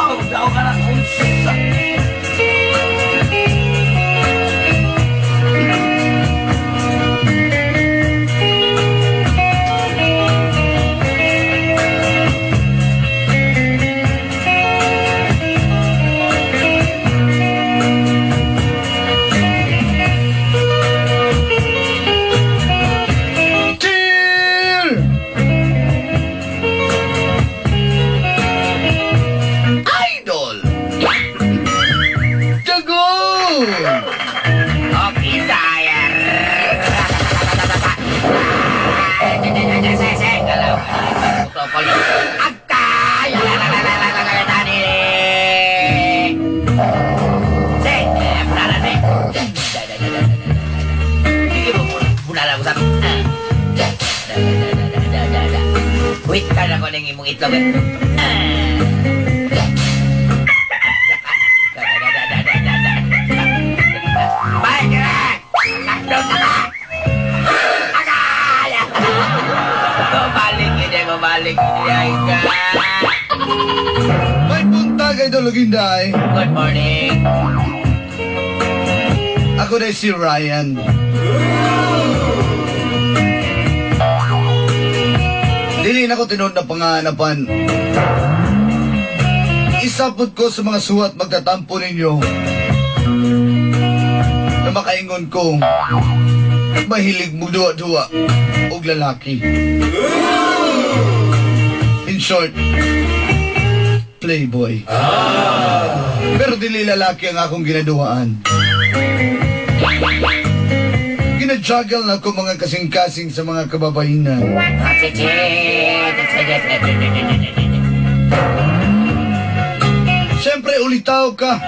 Daw, daw ka na unsa. Cheer! Idol! Jago! Okay, tayo. Wait ka na ko ng imong itlog. Bye, kira! Nakdoon na ka! Agay! Bumalik ini, bumalik ini, ay ka. May buntag, Idol Inday. Good morning. Ako na si Ryan. Dili na ko tinuod na panganapan. Isapot ko sa mga suwat magtatampo ninyo na makaingon ko mahilig mo duwa-duwa og lalaki. In short, playboy. Pero dili lalaki ang akong ginaduwaan. Ginajuggle na ko mga kasing-kasing sa mga kababahinan. Siyempre, ulitaw ka.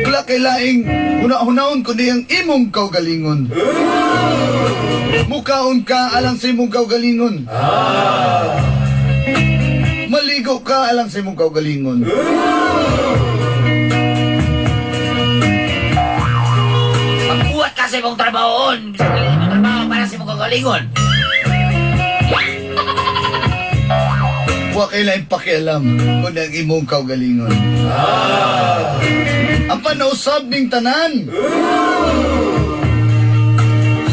Wala kay laing huna-hunaon kundi ang imong kaugalingon. Mukaon ka alang sa imong kaugalingon. Maligo ka alang sa imong kaugalingon. Magbuhat ka sa imong trabahoon. Sa imong trabaho para sa imong kaugalingon. Wa kay laing pakialam kundi ang imong kaugalingon. Ang panausab ning tanan.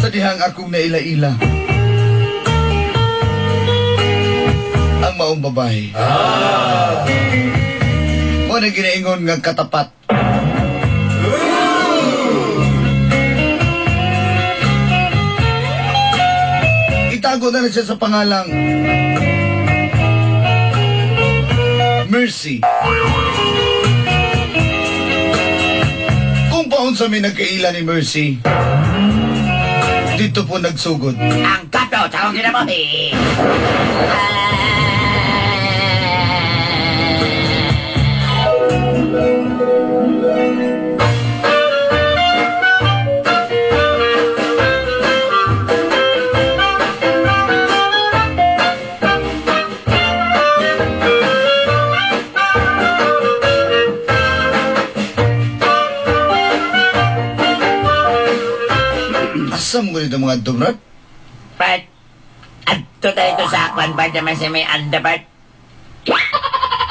Sa dihang akong naila-ila. Ang maong babae. Mo na ginaingon nga katapat. Itago na na siya sa pangalang Mercy. Kung paon sa mi nagkaila ni Mercy, dito po nagsugod. Ang kato sa akong kinabuhi. Asa mo ganito mga dumrat? Bart, adto tayo ito sa akwan, Bart, naman sa may anda, Bart.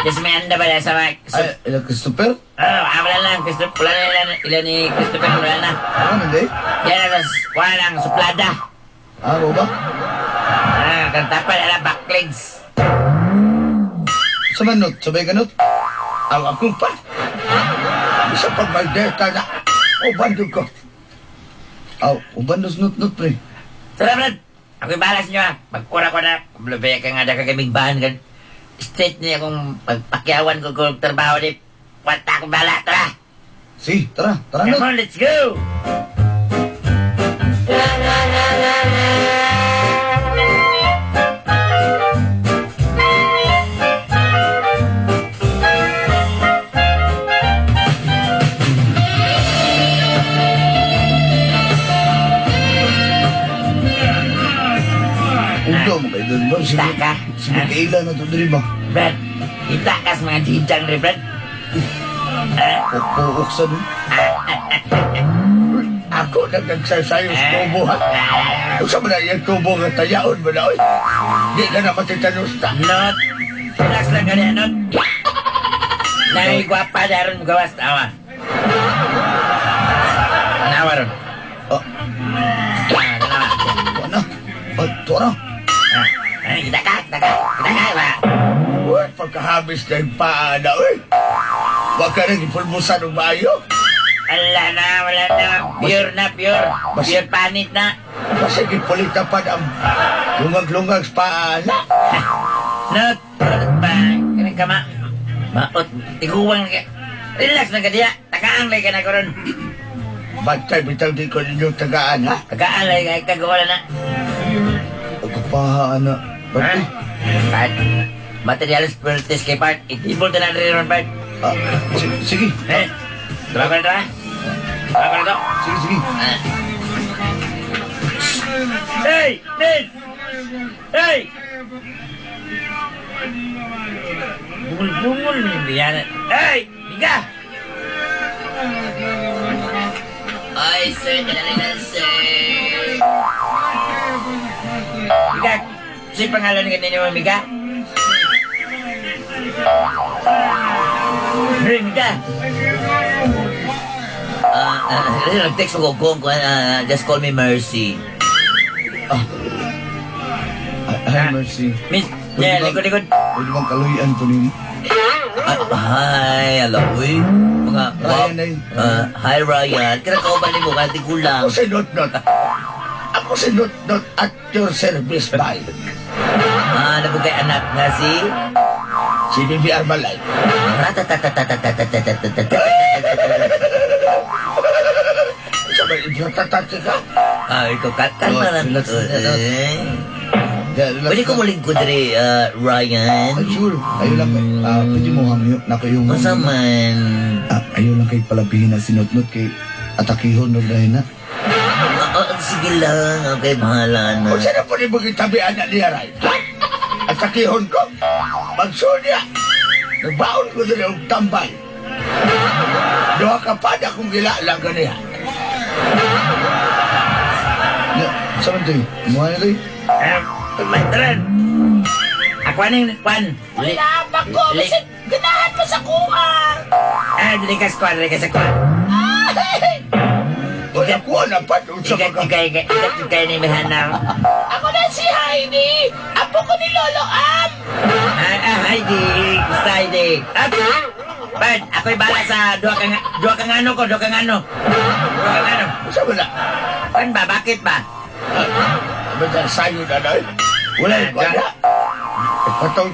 Sa may anda, Bart, sa may... Ay, ila Christopher? Oh, wala lang, Christopher, wala na ilan ni Christopher, wala na. Ano hindi? Yan na, tas, wala lang, suplada. Ah, mo ba? Ah, kanta pa, ala, backlegs. Sa manot? Sabay kanot? Ang akong pa. Bisa pag may data na. O bandog ko. Aw, uban dos not-not, pre. Tara, Brad. Ako'y bahala sa inyo, ha. Magkura ko na. Blubaya ka nga, daka kamigbahan ka. Straight niya kung pagpakyawan ko kung trabaho ni. Wata akong bahala. Tara. Si, tara, tara Come not. on, let's go! Ulo mo kayo doon ba? Kita ka. Sige, kaila na to diri ba? Brad, kita ka sa mga jijang rin, Brad. Puok sa doon. Ako nag-exercise tubo ha. Usa man na iyang tubo nga tayaon mo na oy. Di na naman titanos ta. Not. Relax lang ka niya, not. Nang gwapa daron mo gawas tawa. Tanawa ron. Ah, Ah, tanawa. wa na. Ah, tuwa na. Ah, ay, kita ka, kita ka, kita ka ba? Uy, pagkahabis na yung paa na, uy. Huwag ka rin ipulmusan ng maayo. Wala na, wala na. Pure na, pure. Pure panit na. Kasi gipulita pa ang lungag-lungag sa paa na. Not, ba, kanang kama. Maot, tiguwang ka. Relax na ka diya. Takaan lagi ka na karon. Bantay, bitaw di ko ninyo tagaan, ha? Takaan lagi ka, kagawa na. Pagkapaha na. Ha? Parte. Part. Materials purchase kay part. Itibol na rin ron, part. Ah, sige. Eh, Tara ko na to, ha? Tara ko na to. Sige, sige. Ah. Hey! Ned! Hey! Bungol-bungol ni Biana. Hey! Biga! Ay, sir, kanalina, sir. Biga, si pangalan ka ninyo, Biga? Hey, Biga! Ah, nag-text ko ko, just call me Mercy. Ah. Ay, Mercy. Miss, yeah, likod-likod. Pwede bang kaluyan ko nimo? Ah, hi, ala, uy. Mga, Ryan, ay. Ah, hi, Ryan. Kaya kauban nimo, kaya tigulang. Ako si Notnot. Ako si Notnot at your service, bye. Ah, nabugay anak nga si... Si Bibi Armalay. Ratatatatatatatatatatatatat. Sa may idiyotatati ka. Ah, ikaw, kalma Oh, lang. relax, relax. Eh. Yeah, relax Pwede ko lang. mulingkod diri, Ryan. Ay, sure. Ayaw lang. Ah, pwede mo hangyo. Nako yung... Unsa man? Ah, ayaw lang kay palabihin na sinutnot kay atakihon no dahil na. Ah, ah, sige lang, okay, bahala na. Kung saan na po ni mga tabian na niya, Ray? Ha? At sakihon ko, magsunya. Nagbaon ko din ang tambay. Duha ka pa na kung gilala ganiya. Ya, sa man to? Muha na to? Tara. Ako aning kwan. Wala pa ko. Kasi ganahan mo sa kuha. Ah, dili ka sa kwan, dili ka sa kwan. Ay! Wala ko na pa doon sa Ikat mga... ikay, ikat ikay ni Mihana. Ako na si Heidi. Apo ko ni Lolo Am. Ah, ah, Heidi. Basta Heidi. Ah, Bert, ako'y bala sa duha kang ano ko, duha kang ano. Duha kang ano. Sa wala. Kwan ba, bakit ba? Basta sayo na na. Wala Ah, ko na. Patong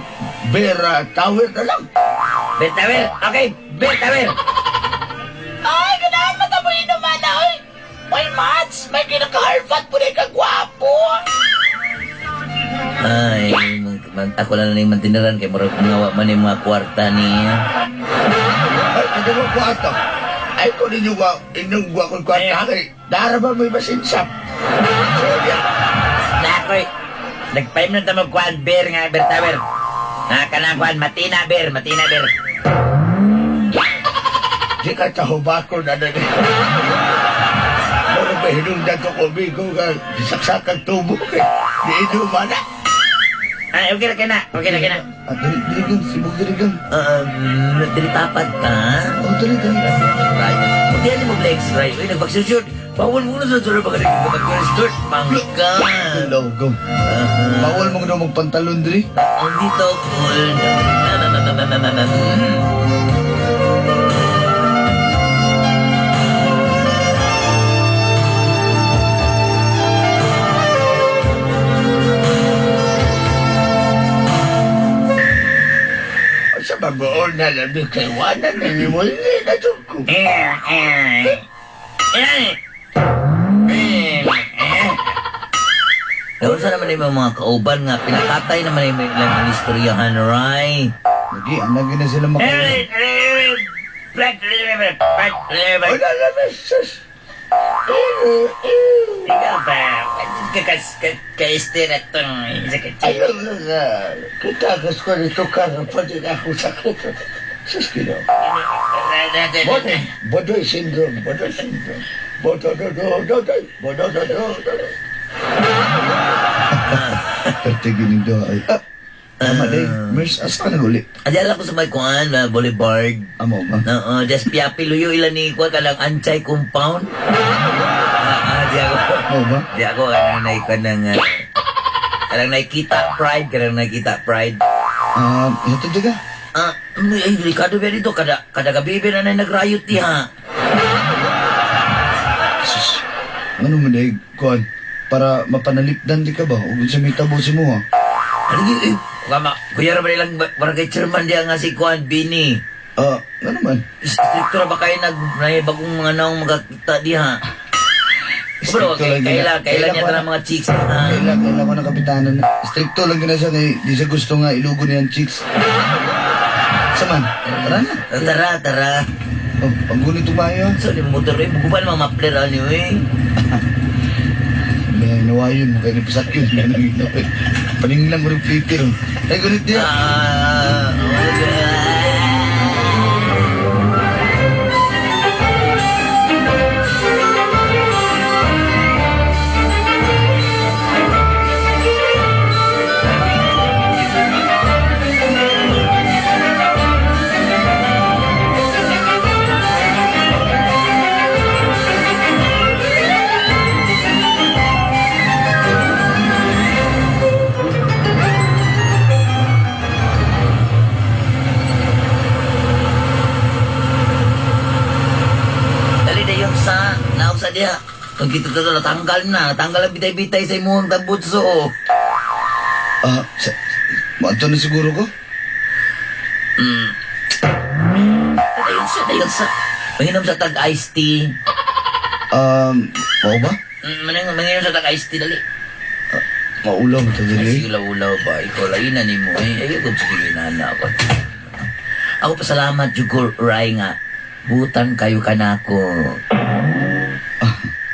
beer tower na lang. Beer tower. Okay, beer tower. Ay, ganahan mo tamo inuman na, oy. Oy, Mats, may kinakaharvat po rin kagwapo. Ay, ako lang na yung mantinaran kay murag ngawa man yung mga kwarta niya. Ay, ano mo kwarto? Ay, kung ninyo ba, inyong wa kong kwarta kay, dara ba may masinsap? Sonya, Na ako'y nagpaim na tamo kwan beer nga beer tower. Na kanang kwan matina beer, matina beer. Di ka tahubako na na. Mura ba hinungdan ko kumigo ka, disaksakan tubo kay, di inuman na. Ah, okay ra kay na, okay ra kay na. Ah, dali, dali gang. Sibog dali gang. Dili tapat ka. Oh, dali, dali. Right. Kung di mo legs right, uy, nagpagsushoot. Bawal mo na sa sura pag nagpagsushoot. Mangka. Hello, go. Bawal mo na magpantalon dali. Ang dito, cool. Sa bagoon na lang, di kay Wala na ni Muli na ko. Eh, eh. Eh. Eh, eh. Unsa naman yung mga kauban nga, pinakatay naman yung ilang istoryahan, right? Lagi, anag na sila maka... Eh, eh, Black, eh, black, eh, black. Wala na, sus. Ikaw ba? Ka-istira itong isa ka Ayaw na nga, kitakas ko nito karapatid ako sakit. Sus, kino. Bodoy, Bodoy syndrome, Bodoy syndrome. Bodoy, bodoy, bodoy, bodoy, bodoy, bodoy. Pertigining doha ay... Ah, Tama day. Mers, asa ka naguli? Adi alam ko sa may kuan, Boulevard. Amo ba? Oo, just piapi luyo ilan ni kuan kalang Anchay compound. Di ako. Mo ba? Di ako kanang naikuan ng kanang nakita pride, kanang nakita pride. Ito diga. Ay, delikado ba dito? Kada gabi ba na nagrayot diha? Sus. Ano man day, kuan? Para mapanalipdan di ka ba? Ug unsa may tabo si mo ha? Ano eh, kama, kuya ra ba nilang barangay chairman diya nga si Kuan Bini? Ano man? Stricto ra ba kayo nag may bagong mga naong magkakita diha? Bro, Stricto lang kailan, kailan niya ko tanang mga chicks ha? Kailan ko na kapitanan na. Stricto lang gina siya kay di siya gusto nga ilugo niyan chicks. Saman, tara na. Tara, tara. Oh, panggunit tumayo. So, di mo motor eh, bukuban mga mapler ano eh. May nawayon, kaya ni pasakyon. Paninglang ko rin flipper. Ay, gunit niya. Dali na yung sa, naog sa diha. Kung kita to, natanggal na. Natanggal ang bitay-bitay sa imong tabutso. Sa, maadto na siguro ko? Dayon sa, dayon sa. Manginom sa tag iced tea. Mao ba? Manginom sa tag iced tea, dali. Maulaw mo to, Ay, dali. sige, ulaw ba? Ikaw, lain na ni mo eh. Ay, kung sige, nana ako. Ako pasalamat, Jugo Rai nga. Butan kayo ka na ako.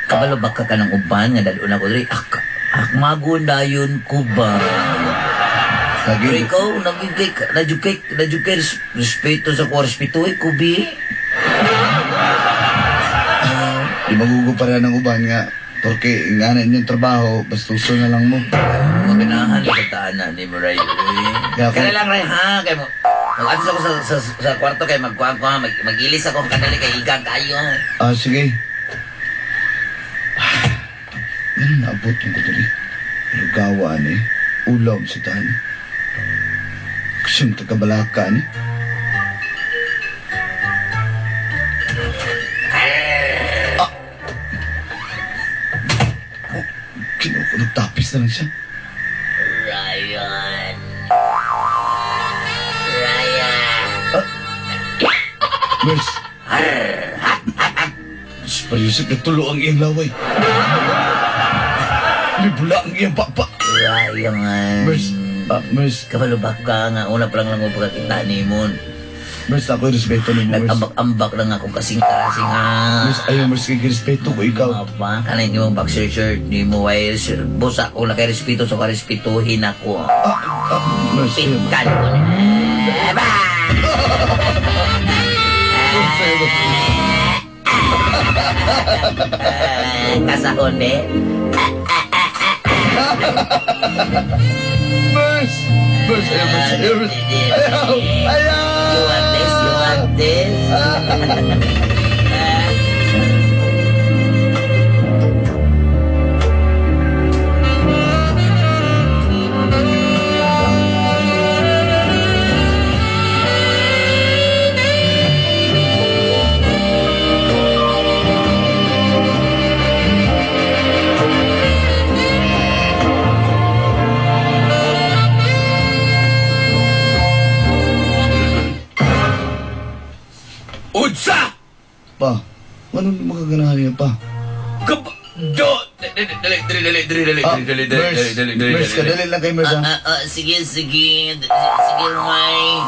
Kabalo ba ka ka ng uban nga dalo na ko diri? Ak magundayon ko ba? Lagi. Pero ikaw, nagigay, respeto sa ko, respeto eh, kubi. Di magugo pa rin ang uban nga. Porque nga na inyong trabaho, bastuso na lang mo. Maganahan sa taana ni mo, Ray. Kaya Kaya lang, Ray, ha? Kaya mo, mag-atos ako sa kwarto kay magkuhan ko, ha? Mag-ilis ako kanali kay igang kayo. Sige. Ganun naabot yung kutuli. Pero gawa ni, ulaw sa taan. Kusang tagabalaka ni. Ah! Oh, kinuko, nagtapis na lang siya. Ryan. Ryan. Nurse. Pa Yusuf, nagtulo ang iyang laway. Libula ang iyang papa. Ryan. Nurse, nurse. Kabalo ba ka nga? Una pa lang lang ko pagkakita ni Mon. Nurse, ako'y respeto ni mo, nurse. Nag-ambak-ambak lang ako kasing tarasing ha. Nurse, ayaw, nurse, kay respeto ko ikaw. Apa, kanang imong boxer shirt ni mo ay busa ko na kay respeto so karespetuhin ako. Nurse, ayaw. Pitkan ko na. Ba! Kasahon eh. Nurse! Nurse, ayaw, nurse, ayaw, nurse. Ayaw! Ayaw! You want this? You want this? Unsa! Pa, ano makaganahan niya pa? Do! Dali, dali, dali, dali, dali, dali, dali, dali, dali, Merce, kadali lang kay Merce, ha? Sige, sige. Sige, Ray.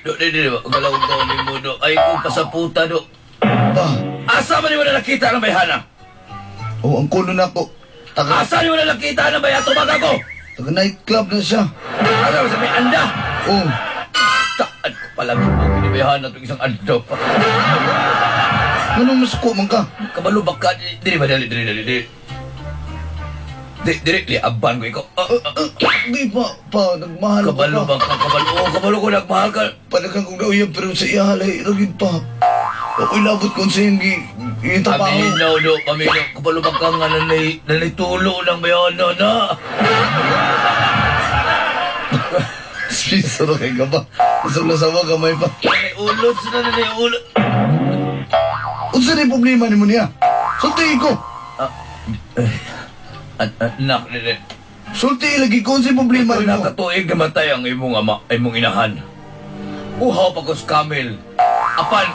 Do, dali, dali. Galaw daw ni mo, do. Ay, kung pasaputa, do. Pa! Asa man ni mo na nakita ng bayhana? Oh, ang kulo na ako. Taga... Asa ni mo na nakita ng bayhana? Tumaga ko! Taga nightclub na siya. Asa mo sa may anda? Oh. Taan ko pala mo kinibayhana itong isang anda pa. Anong masuko man ka? Kabalo ba ka? Dili ba, dali, dali, dali, dali. Directly aban ko ikaw. Di pa, pa, nagmahal ko Kabalo pa. ba ka? Kabalo. Oh, kabalo ko nagmahal ka. Panagang kong nauyab pero sa iya halay, ragid pa. Ako'y labot kung sa iyang trabaho. Paminaw do, paminaw. Kabalo ba ka nga nanay tulo ng bayana na? Spiso na kay ka ba? Isang nasawa kamay pa. Nanay ulot, sila nanay ulot. Unsa na yung problema ni mo niya? Sulti ko. Anak, nene. Sulti lagi ko unsa yung problema Ito ni mo. nakatuig namatay ang imong ama, imong inahan. Uhaw pa ko sa camel. Apan,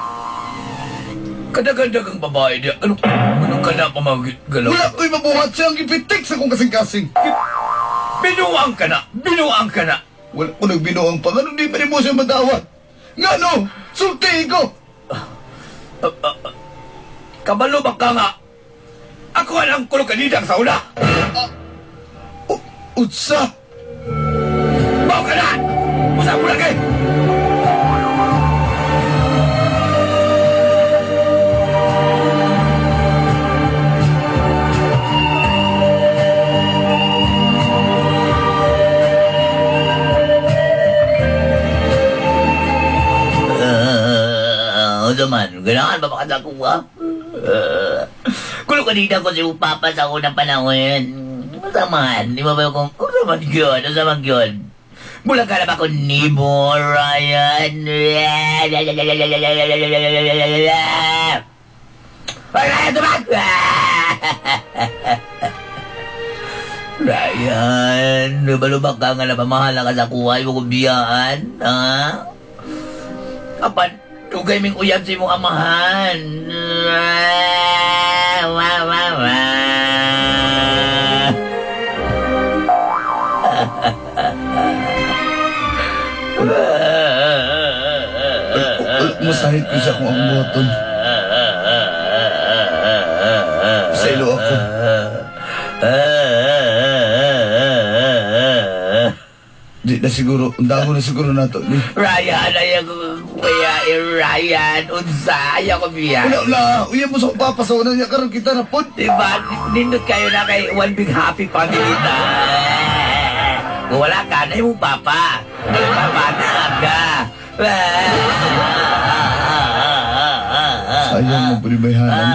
kadagandagang babae niya. Ano, ano ka na pa magalaw? Wala ko'y mabuhat siya ang gipitik sa kong kasing-kasing. Binuang ka na! Binuang ka na! Wala ko nagbinuang pa. Ganun di pa rin mo siya madawat. Nga no! Sulti ko! Kabalo ba ka nga? Ako ang kulog kanidang sa una! Utsa! Baw ka na! Usap mo lagi! Naman, ganahan ba makadakuha? Kulo kanina ko si Papa sa unang panahon. Usaman, di ba ba kung usaman yun, usaman yun. Mula ka na ba kung nimo, Ryan? Ay, Ryan, tumag! Ryan, lubalubak ka nga na pamahala ka sa kuha, mo kong biyaan, ha? Apan, dugay ming uyab sa imong amahan. Wah, wah, wah. Masahit ko siya kung ang buhaton. Sa ilo ako. Di na siguro, undango na siguro nato. Di. Ryan, ayaw ko kuya, Ryan, unsa, ayaw ko biya. Wala, wala. Uyab mo sa papa sa una niya karon kita na pod. Diba? Nindot kayo na kay one big happy family ta. Kung wala ka, na imong papa. Papa, na ka. Sayang mo puribayhanan.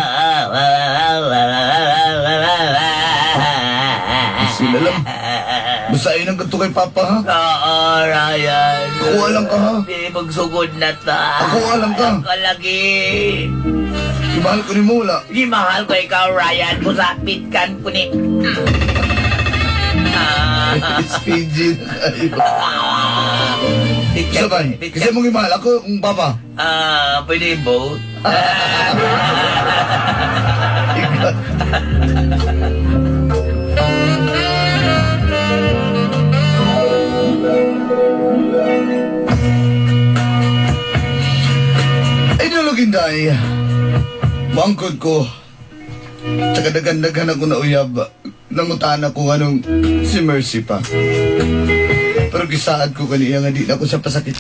Sila lang. Basta ayun ang ganito kay papa ha. Oo, Ryan. Ako alam ka, ha? Di, magsugod na ta. Ako alam ka. Ako lagi. Imahal ko ni mo wala. Di mahal ko ikaw, Ryan. Kusapit kan ko ni... It's PG na kayo. Sabay, kasi mong imahal ako ang papa. Pwede both. Ikaw. Ay, nalugin day. Mangkod ko. Tsaka dagan-dagan ako na uyab. Nangutaan ako anong si Mercy pa. Pero gisaad ko kaniya nga di na ako sa pasakit.